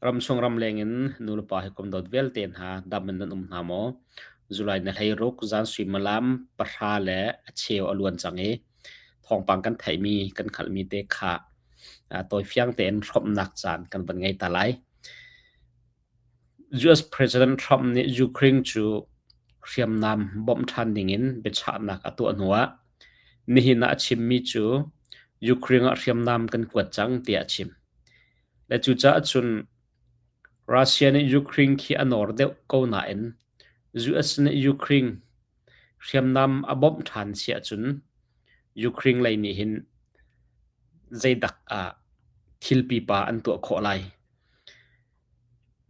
Ramchung ramleng in nulepa he kum dawt vialte hna dam in nan um hna maw? July na 16 zan suimilam 9 le a cheu a luan cang i thawngpang kan theihmi kan hngalhmi te kha tawifiang tein hrawmhnak caan kan van ngei ta lai. US President Trump nih Ukraine cu hriamnam bawmh ṭhan dingin biachahnak a tuah hnuah nihin ah a chimmi cu Ukraine ah hriamnam kan kuat cang tiah a chim. Le cucaah cun Russia nih Ukraine khi a nawr deuh ko nain US nih Ukraine hriamnam a bawmh ṭhan si ahcun Ukraine lei nih hin zeidak ah thil pipa an tuah khawh lai.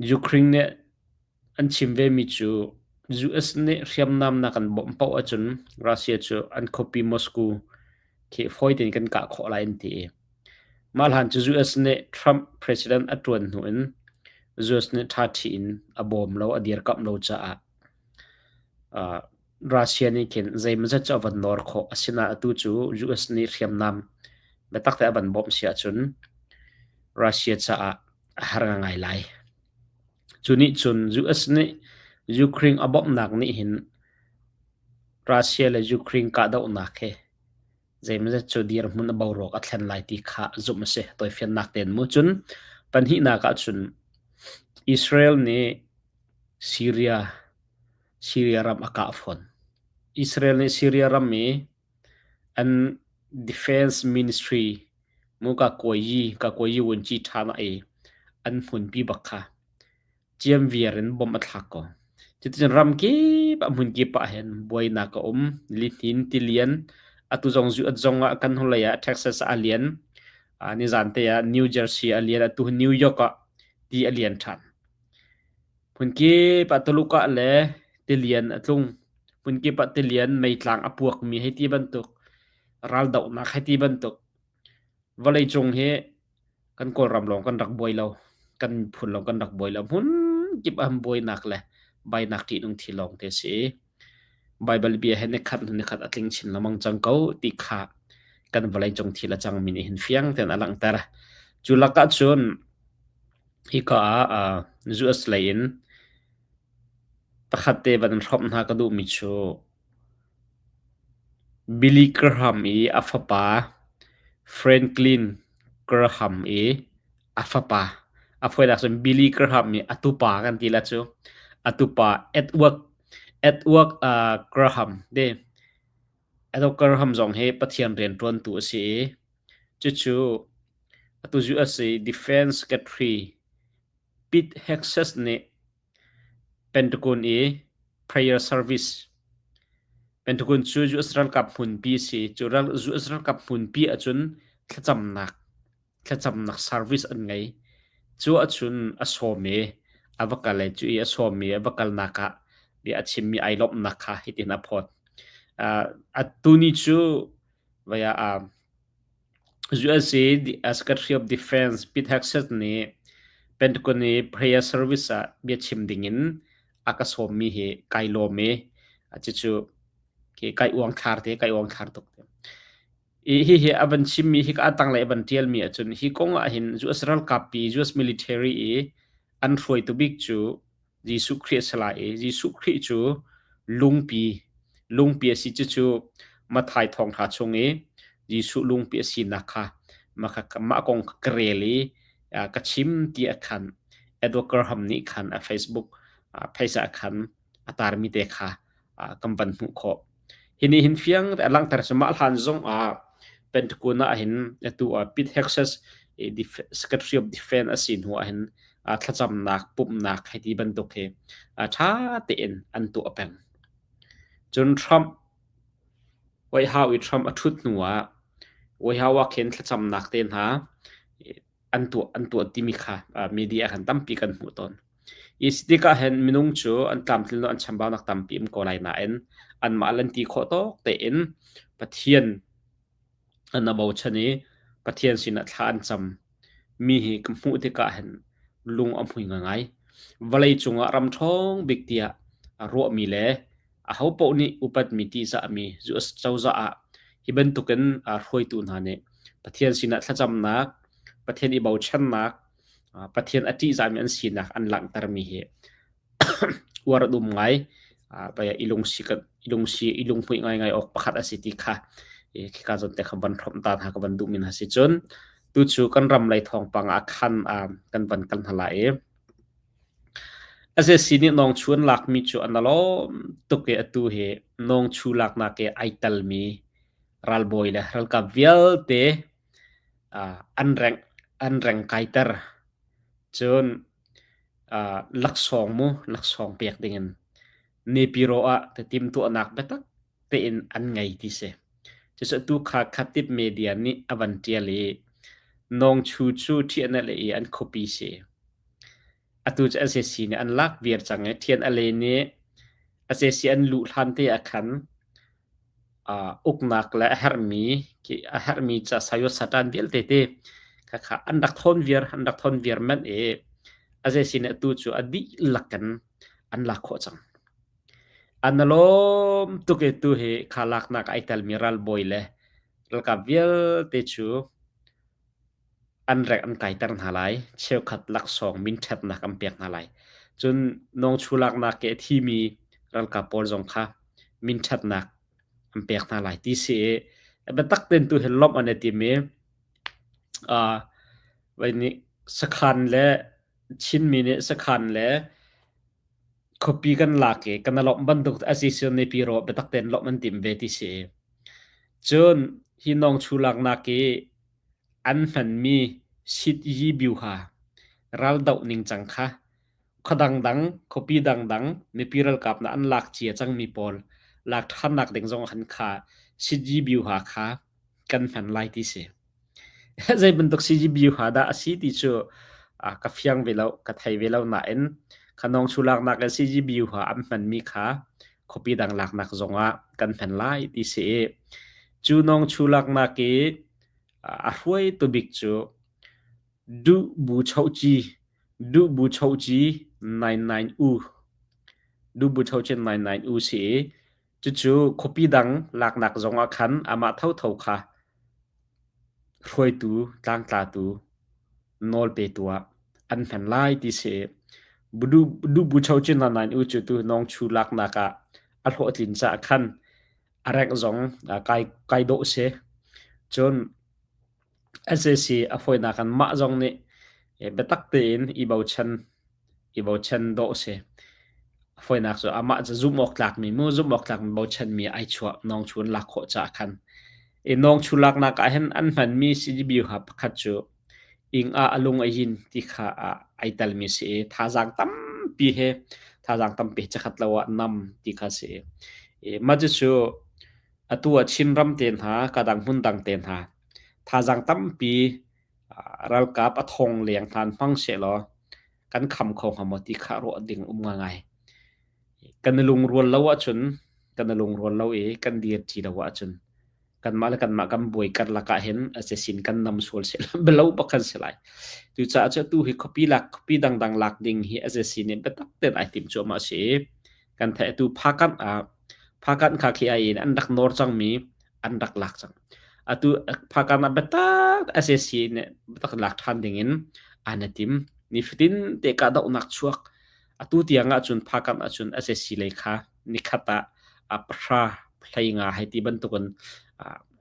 Ukraine nih an chim vemi cu US nih hriamnam na kan bawmh paoh ahcun Russia cu an khuapi Moscow khi fawi tein kan kah khawh lai an ti i mah hlan cu US nih Trump president a ṭuan hnu in US nih ṭhaṭhi in a bawm lo, a dirkamh lo caah Russia nih khin zeimawzat cu a van nawr khawh. Asinain atu cu US nih hriamnam biatak te a van bawmh si ahcun Russia caah a har ngai lai. Cu nih cun US nih Ukraine a bawmhnak nih hin Russia le Ukraine kahdohnak hi zeimawzat cu dirhmun a boruak a thlen lai ti kha zumh a si. Tawifiannak tein mu. Cun pahnihnak ah cun Israel nih Syria Syria ram a kah fawn. Israel nih Syria ram i an defense ministry mu ka kuayi vunci ṭhan i an hmunpi bak kha ciamviar in bomb a thlak ko. Cuticun ram kip ah hmun kip ah hin buainak a um. Lihnin, tilian, atu zong zong ah kan hnulei ah Texas ah a lian. Nizan te ah New Jersey a lian. Atu New York ah ti a lian ṭhan. Hmunkip ah Tuluk ah le tilian a tlung. Hmunkip ah tilian meitlang a puakmi hei ti bantuk, raldohnak hei ti bantuk. Vawleicung hi kan Kawlram lawng kan rak buai lo. Kan miphun lawng kan rak buai lo. Hmunkip ah buainak le bainak ṭihnung thil lawng te a si. Baibal bia he nikhat hnu nikhat a tling chin lengmang cang ko ti kha kan vawleicung thil a cangmi nih hin fiang tein a langhter. Cu lakah cun Hika ah US lei in pakhat te van in hrawmh hna ka duhmi cu Billy Graham i a fapa Franklin Graham i a fapa a fawinak cun Billy Graham i a tupa kan ti la cu a tupa Edward Edward Graham te Edward Graham zong hi Pathian rianṭuantu a si i cucu atu US i Defense Secretary Pete Hegseth nih Pentagon i prayer service Pentagon cu US ralkap hmunpi a si. Cu US ralkap hmunpi ahcun thlacamnak thlacamnak service an ngei. Cu ahcun a sawm i a va kal i cu i a sawm i a va kalnak ah bia a chimmi ai lawmhnak kha hitin a phawt. Uh, tuni cu vaya uh, USA Secretary of Defense Pete Hegseth nih Pentagon i prayer service ah biachim dingin a ka sawmmi hi kai lawm i cucu kai uangthlar te kai uangthlar tuk te. Hihi a van chimmi hi a tanglei a van ṭialmi ahcun hi kong ah hin US ralkappi US military i an hruaitu bik cu Jesuh Khrih a si lai i Jesuh Khrih cu lungpi lungpi a si cucu Matthai thawngṭha chung i Jesuh lungpi a sinak kha mah kong ka rel i ka chim ti ah khan Edward Graham nih khan a Facebook page ah khan a tarmi te kha kan van hmuh khawh. Hi nih hin fiang te a langhter cu mah hlan zong ah Pentagon ah hin atu ah Pete Hegseth Secretary of Defense a si hnu ah hin thlacamnak pumhnak hei ti bantuk hi ṭha tein an tuah peng. Cun Trump White House i Trump a ṭhut hnu ah White House ah khin thlacamnak te hna an tuah an tuah timi kha media ah khan tampi kan hmuh tawn. Hi tikah hin minung cu an tlamtlin lo an chambaunak tampi um ko lai nain anmah lan ti khawh tawk tein Pathian an a bochan i Pathian sinah thla an cam mi hi ka hmuh tikah hin lung a hmui ngai. Vawlei cungah ram ṭhawng bik tiah ruahmi le ahopaoh nih upatmi ṭihzahmi US cozah ah hi bantukin hruaitu hna nih Pathian sinah thlacamnak, Pathian i bochannak. Pathian a ṭihzahmi an sinak an langhtermi hi uar an um ngai. I lungsi i lungsi i lunghmuih ngaingai awk pakhat a si ti kha khika zawn te kha van hrawmh ta hna ka van duhmi hna si. Cun tucu kan ram lei thawngpang ah khan kan van kal hna lai i SAC nih nawngchu an lakmi cu an alawm tuk i atu hi nawngchu laknak i ai telmi ralbawi le ralkap vialte an reng an reng kaiter. Cun laksawng mu laksawng pek dingin Nepiro ah timhtuahnak biatak tein an ngei ti si. Cucu atu kha Khatib media nih a van ṭial i Nawngchu cu ṭhianale i an khuapi si. Atu cu SAC nih an lak viar cang i ṭhianale nih SAC an luh hlan te ah khan uknak le a herhmi a herhmi ca sayot satan vialte te khakha an rak thawn viar an rak thawn viar manh i SAC nih atu cu a dihlak in an lak khawh cang. An lawm tuk i tuhi kha laknak ai telmi ralbawi le ralkap vialte cu an rek an kaiter hna lai. Cheukhat laksawng minṭhatnak an pek hna lai. Cun nawngchu laknak i a thimi ralkap pawl zong kha minṭhatnak an pek hna lai ti si i biatak tein tuhi lawmh an i tim i uh, vai nih sakhan le Chinmi nih sakhan le Khuapi kan lak i kan i lawmh bantuk a si sian mipi rawh biatak tein lawmh an timh ve ti si. Cun hi nawngchu laknak i an hmanmi sit-yi biuha raldoh ningcang kha khua dangdang, khuapi dangdang mipi ralkap nih an lak cia cangmi pawl lak ṭhannak ding zong ah khan kha sit-yi biuha kha kan hman lai ti si. Zei bantuk CGBU ha dah a si ti cu ka fiang ve lo, ka thei ve lo nain khanawng chu laknak in CGBU ha an hmanmi kha khuapi dang laknak zongah kan hman lai ti si i cu nawng chu laknak i a hruaitu bik cu Duh Bu Chohci Duh Bu Chohci 99 U Duh Bu Chohci 99 U si i Cucu khuapi dang laknak zongah khan amah thotho kha hruaitu tlangtlatu nawlpetu ah an hman lai ti si. Duhbucho cu nain u cu tu nawngchu laknak ah a hlawhtlin caah khan a rengh zong kai kai dawh si. Cun SAC a fawinak in mah zong nih biatak tein i bochan i bochan dawh a si. A fawinak cu amah cu zumh awk tlakmi mu zumh awk tlakmi bochanmi ai chuah nawngchu an lak khawh caah khan. I nawngchu laknak ah hin an hmanmi CDB ha pakhat cu ing ah a lung a yin ti kha ai telmi si i thazaang tampi he thazaang tampi chiakhat lo ah nam ti kha si. I mah cucu Atu ah Chinram te hna, kadang hmundang te hna thazaang tampi ralkap a thong leng hna hmang sehlaw kan kham kho hnga maw ti kha ruah ding um ngaingai. Kan i lungrual lo ahcun kan i lungrual lo i kan dirṭi lo ahcun kanmah le kanmah kan buai karlak ah hin asesin kan nam sual seh bialo bak kan si lai. Cucaah cu atu hi khuapi lak khuapi dangdang lak ding hi asesin in biatak tein ai tim cuahmah a si i kan theih atu Phakanh ah Phakanh kha khi ai in an rak nawr cangmi an rak lak cang. Atu Phakanh ah biatak SAC nih biatak lak ṭhan dingin an i tim. Nifatin te kahdohnak chuak atu tiang ahcun Phakanh ahcun SAC lei kha nikhat ah pahra hlei nga hei ti bantukin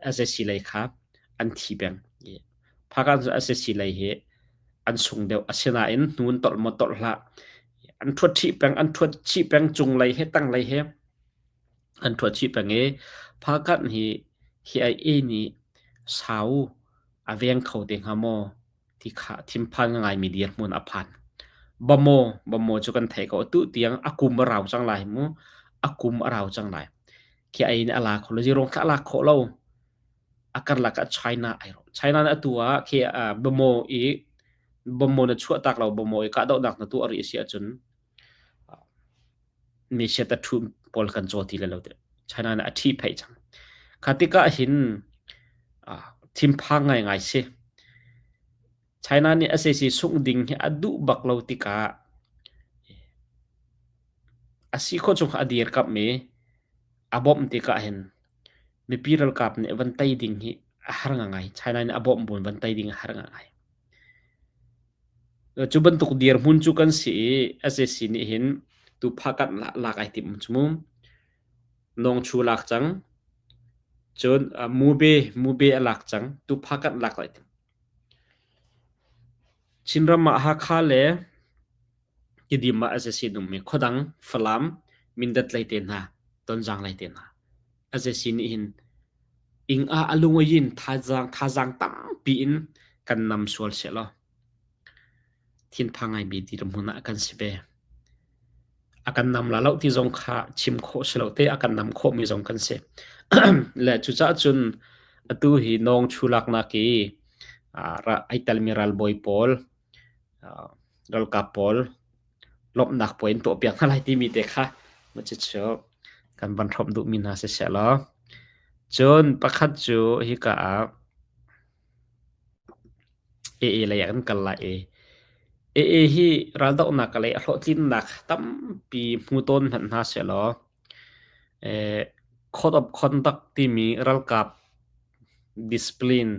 SAC lei kha an thi peng. Phakanh cu SAC lei hi an sung deuh. Asinain hnu in tolh maw tolh hlah. An ṭhuat chih peng, an ṭhuat chih peng cunglei he tanglei he an ṭhuat chih peng i Phakanh hi KIA nih sau a veng kho te hnga maw ti kha thinphan ngaimi dirhmun a phan. Bamaw, Bamaw cu kan theih ko. Atu tiang a kum a rau cang lai mu. A kum a rau cang lai. KIA nih a la kho lo. Zirong thla a lak khawh lo. A karlak ah China ai rawh. China nih atu ah khi Bamaw i Bamaw na chuahtak lo Bamaw i kahdohnak na tuah rih a si ahcun mi chiat a ṭhu pawl kan caw ti lai lo tiah China nih a ṭhihphaih cang. Kha tikah hin thinphang ngaingai si. China nih sac sungh ding hi a duh bak lo tikah a si khawh chung kha a dirkamh i a bawmh tikah hin Mipi ralkap nih van tei ding hi a har ngaingai. China nih a bawmh buin van tei ding a har ngaingai. Cu bantuk dirhmun cu kan si i sac nih hin tu phakanh lak ai tim cu mu. Nawngchu lak cang. Cun mube mube a lak cang. Tu phakanh lak ai tim. Chinram ah Hakha le Tidim ah sac an um i khuadang Falam, Mindat lei te hna, Tonzang lei te hna sac nih hin ing ah a lung a yin thazaang thazaang tampi in kan nam sual sehlaw thinphang ngaimi dirhmun ah kan si ve. A kan nam la lo ti zong kha chim khawh si lo te a kan nam khawhmi zong kan si. Le cucaah cun atu hi nawng chu laknak i ai telmi ralbawi pawl ralkap pawl lawmhnak puai in tuahpiak hna lai timi te kha cucu kan van hrawmh duhmi hna siseh law cun pakhat cu hika ah AA lei ah kan kal lai i AA hi raldohnak lei a hlawhtlinnak tampi hmu tawn hmanh hna sehlaw code of conduct timi ralkap discipline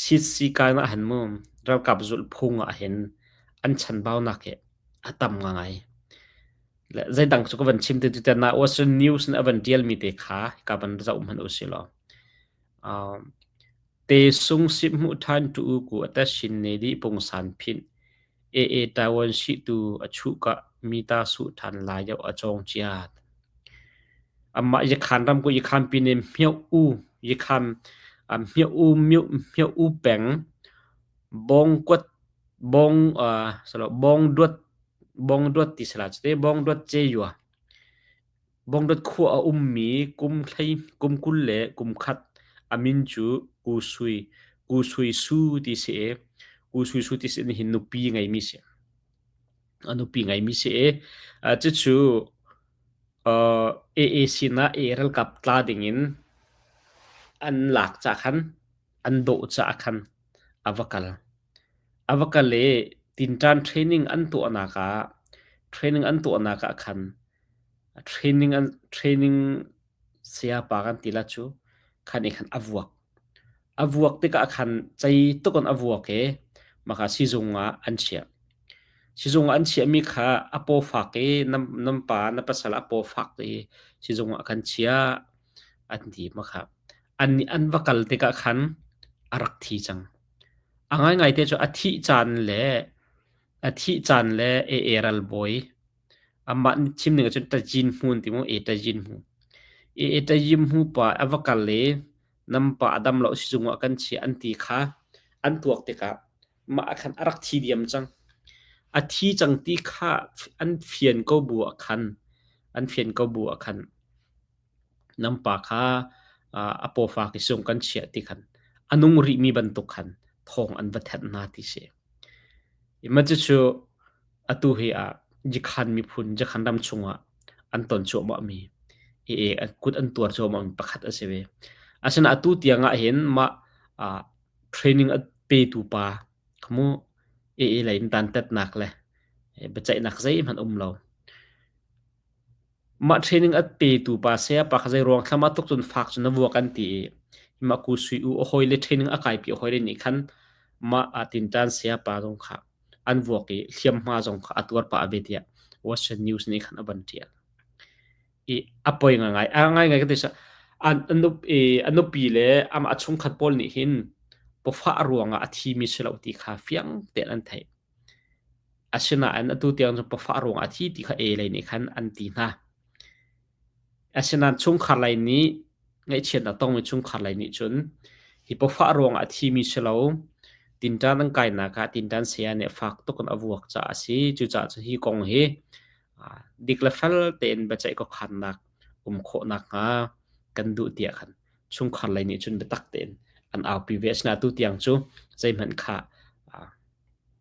sitsi kai ah hin mu ralkap zulhphung ah hin an chanbaunak hi a tam ngai. Le zeidang cu ka van chim te tutan ah Western News nih a van ṭialmi te kha hika van zoh hmanh u sih law. Te sung sip hmuh ṭhan tu ku ata shin ne di pungsan phinh AA Taiwan si tu a chuh ka mi ta su ṭhan lai deuh a cawng cia. Amah Yakhan ram ku Yakhan pine Myo U Yakhan Myo U Myo Myo U peng Bong kuat Bong salo Bong duat Bong duat ti sala cute Bong duat ce yua Bong duat khua a ummi kum thlei kum 20 le kum khat a min cu Ku Sui Ku Sui Su ti si i Ku Sui Su ti si nihin nupi ngeimi si. A nupi ngeimi si i cucu AA sinah AA ralkap tla dingin an lak cah khan an dawh caah khan a va kal. A va kal i tinṭan training an tuahnak ah training an tuahnak ah khan training an training sayapa kan ti la cu khan i khan a vuak. A vuak tikah khan cei tuk in a vuak i maka sizung ah an chiah. Sizung ah an chiahmi kha a paw fak i nan pa na pasal a paw fak i sizung ah kan chiah an ti makha. Annih an va kal tikah khan a rak thi cang. A ngaingai te cu a thih caan le a thih caan le AA ralbawi amah nih chim ning ahcun Tajin Hmun ti mu e Tajin Hmu. E Tajin Hmu pa a va kal i nan pa a dam lo sizung ah kan chiah an ti kha an tuak tikah mah ah khan a rak thi diam cang. A thi cang ti kha an fian ko bu ah khan an fian ko bu ah khan nan pa kha a pawfa ki sung kan chiah ti khan a nung rihmi bantuk khan thawng an va thanh hna ti si. Mah cucu atu hi ah Jikhan miphun Jikhan ram chungah an ton cuahmahmi i kut an tuar cuahmahmi pakhat a si ve. Asinain atu tiang ah hin mah training a petu pa khamu AA lei in dantatnak le biaceihnak zeihmanh um lo. Mah training a petu pa sayapa kha zei ruang thlam ah tuk cun fak cun na vuak an ti i mah ku sui u a hawile training a kaipi a hawile nih khan mah a tinṭan sayapa zong kha an vuak i hliamhma zong kha a tuar pah ve tiah Western News nih khan a van ṭial. I a poi ngaingai. A ngaingai ka ti a nupi le amah a chungkhat pawl nih hin pawfah ruangah a thimi si lo ti kha fiang tein an theih. Asinain atu tiang cu pawfah ruangah a thi ti kha e lei nih khan an ti hna. Asinain chungkhar lei nih ngaihchiatnak tongmi chungkhar lei nih cun hi pawfah ruangah a thimi si lo tinṭan an kainak ah tinṭan saya nih fak tuk in a vuak caah a si. Cucaah cun hi kong hi dik le fel tein biaceih khuakhannak um khawh nakhnga kan duh tiah khan chungkhar lei nih cun biatak tein an aupi ve. Asinain atu tiang cu zeihmanh kha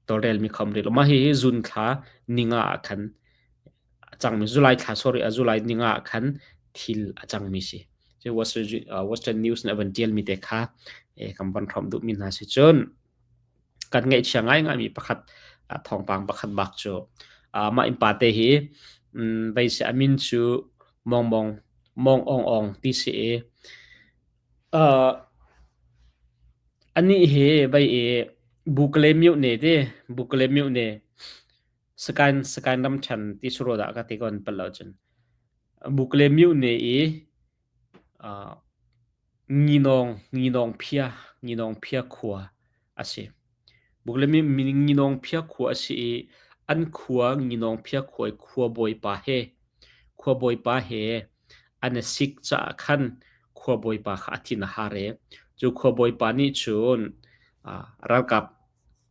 tawlrelmi kha um rih lo. Mah hihi June thla ninga ah khan a cangmi July thla sorry a July ninga ah khan thil a cangmi si. Cu Western News nih a van ṭialmi te kha kan van hrawmh duhmi hna si cun kan ngaihchia ngaingaimi pakhat thawngpang pakhat bak cu mah innpa te hi vei si a min cu Mong Mong Mong Ong Ong ti si i anih hi vei i. Bukle myone te Bukle myone Sakain Sakain ramṭhen ti suro dah ka ti kon pal lo cun Bukle myone i uh, Nginawng Nginawng phia Nginawng phia khua a si. Bukle mi Nginawng phia khua a si i an khua Nginawng phia khua i khua bawipa he khua bawipa he an i sik caah khan khua bawipa kha a thin a har i cu khua bawipa nih cun ralkap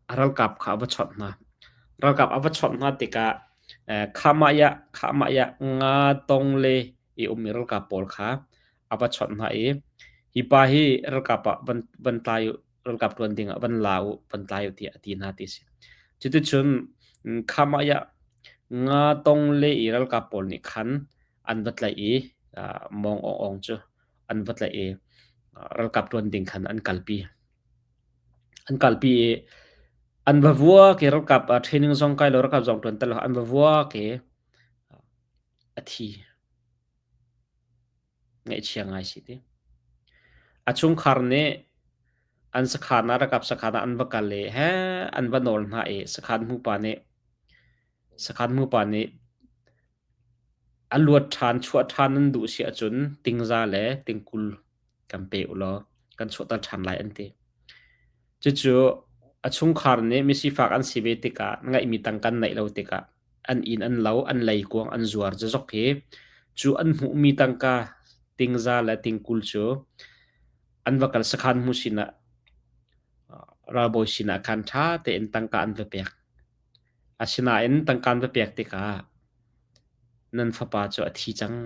a ralkap kha a va chawnh hna. Ralkap a va chawnh hna tikah khahmah khahmah nga tong le i ummi ralkap pawl kha a va chawnh hna i hi pa hi ralkap ah van van tlai u, ralkap ṭuan ding ah van la u, van tlai u tiah a ti hna ti a si. Cuticun khahmah nga tong le i ralkap pawl nih khan an va tlaih i Mawng Aung Aung cu an va tlaih i ralkap ṭuan ding khan an kalpi. An kalpi i an va vuak i ralkap training zong kai lo ralkap zong ṭuan tel lo an va vuak i a thi. Ngaihchia ngai si ti. A chungkhar nih an sakhan ah ralkap sakhan ah an va kal i he an va nawl hna i sakhan hmupa nih sakhan hmupa nih A luat ṭhan chuah ṭhan nan duh si ahcun tingza le tingkul kan pe ulaw kan chuahter ṭhan lai an ti. Cucu a chungkhar nih misifak an si ve tikah ngeihmi tangka an neih lo tikah an inn an lo, an leikuang an zuar zazok hi cu an hmuhmi tangka tingza le tingkul cu an va kal sakhan hmu sinah ralbawi sinah khan ṭha tein tangka an va pek. Asinain tangka an va pek tikah nan fapa cu a thi cang.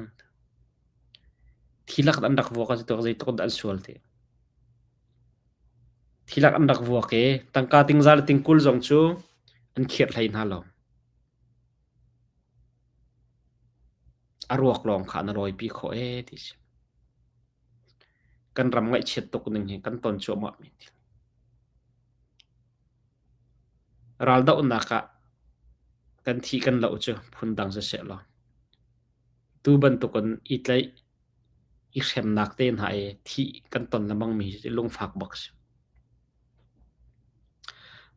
Thi lak an rak vuak ah cu zeitluk dah an sual ti. Thi lak an rak vuak i tangka tingza le tingkul zong cu an khirh hlei hna lo. A ruak lawng kha na rawipi khawh ee ti si. Kan ram ngaihchiat tuk ning hi kan ton cuahmah mi thil. Raldohnak ah kan thi kan loh cu phundang siseh law tu bantukin i tlaih, i hremnak te hna i thih kan ton lengmangmi hi lungfak bak a si.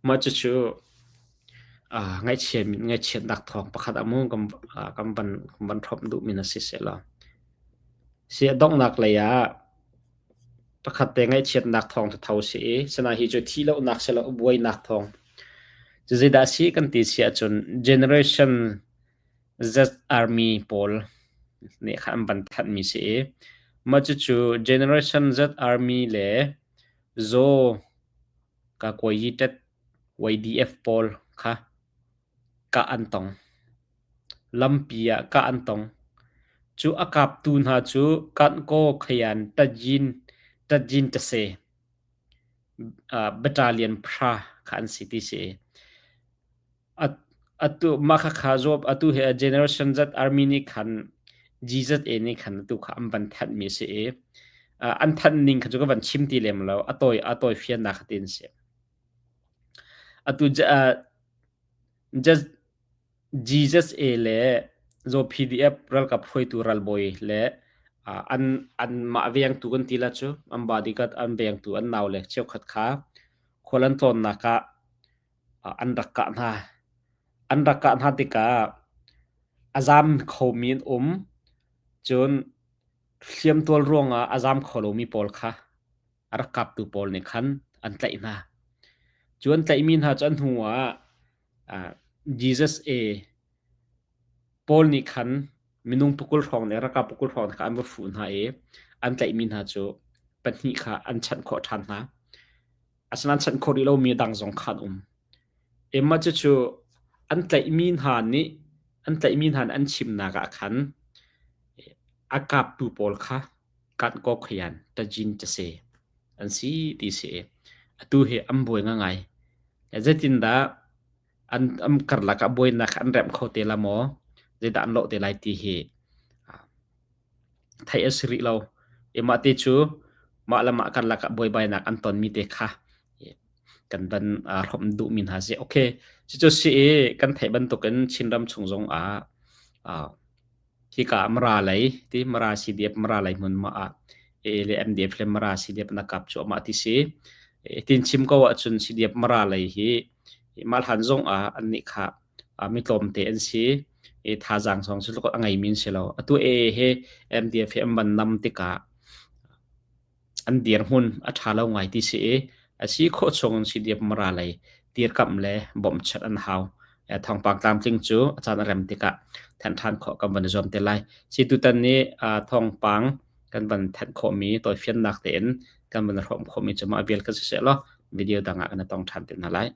Mah cucu ngaihchiatnak thawng pakhat ah mu kan van hrawmh duhmi na si sehlaw. Si a donghnak lei ah Pakhat te ngaihchiatnak thawng thatho si i sinain hi cu thih lonak si lo buainak thawng. Cu zeidah a si kan ti si ahcun Generation Z Army pawl nih khan an van thanhmi si i mah cucu Generation Z Army le Zaw Kakuayitet YDF pawl kha kah an tong. Lampi ah kah an tong. Cu a kaptu hna cu Kankaw Khayan Tatyin Tatyin Tase battalion pahra kha an si ti si. Atu mah khakha zawp atu hi Generation Z Army nih khan GZA nih khan atu kha an van thanhmi a si i an thanh ning kha cu ka van chim ti lem lo. A tawi a tawi fiannak kha tin si. Atu GZA le Zaw PDF ralkap hruaitu ralbawi le an anmah vengtu kan ti la cu an bodyguard an vengtu an naule cheukhat kha khual an tlawnnak ah an rak kah hna. An rak kah hna tikah a zaam khomi an um. Cun hliamtual ruangah a zaam kho lomi pawl kha a rak kaptu pawl nih khan an tlaih hna. Cu an tlaihmi hna cu an hnu ah Jesus A Paul nih khan minung pakul hrawng le ralkap pakul hrawng kha an va fuh hna i an tlaihmi hna cu pahnih kha an chanh khawh ṭhan hna. Asinain chanh khawh rih lomi dang zong kha an um. Emma cucu an tlaihmi hna nih an tlaihmi hna nih an chimnak ah khan a kaptu pawl kha Kankaw khuayan tajin tase an si ti si. Atu hi an buai ngangai. Zeitindah an an karlak ah buainak an remh kho te la maw? Zeidah an lawh te lai ti hi theih a si rih lo. I mah te cu mah le mah karlak ah buaibainak an tonmi te kha kan van hrawmh duhmi hna si. Okay, cucu si i kan theih bantukin Chinram chung zong ah Hika ah Mara lei ti Mara CDF Mara lei hmunhma ah AA le MDF le Mara CDF na kap cuahmah ti si. Tin chim ko ahcun CDF Mara lei hi mah hlan zong ah annih kha mi tlawmte an si i thazaang zong cu a ngeimi an si lo. Atu AA he MDF he an van nam tikah an dirhmun a ṭha lo ngai ti si i a si khawh chung in CDF Mara lei dirkamh le bawmhchanh an hau. Thawngpang tlamtling cu a caan a rem tikah thanh ṭhan khawh kan van i zuam te lai. Si tutan ni thawngpang kan van thanh khawhmi tawifiannak tein kan van hrawm khawhmi cu mah vial kan si seh law video dang ah kan i tong ṭhan te hna lai.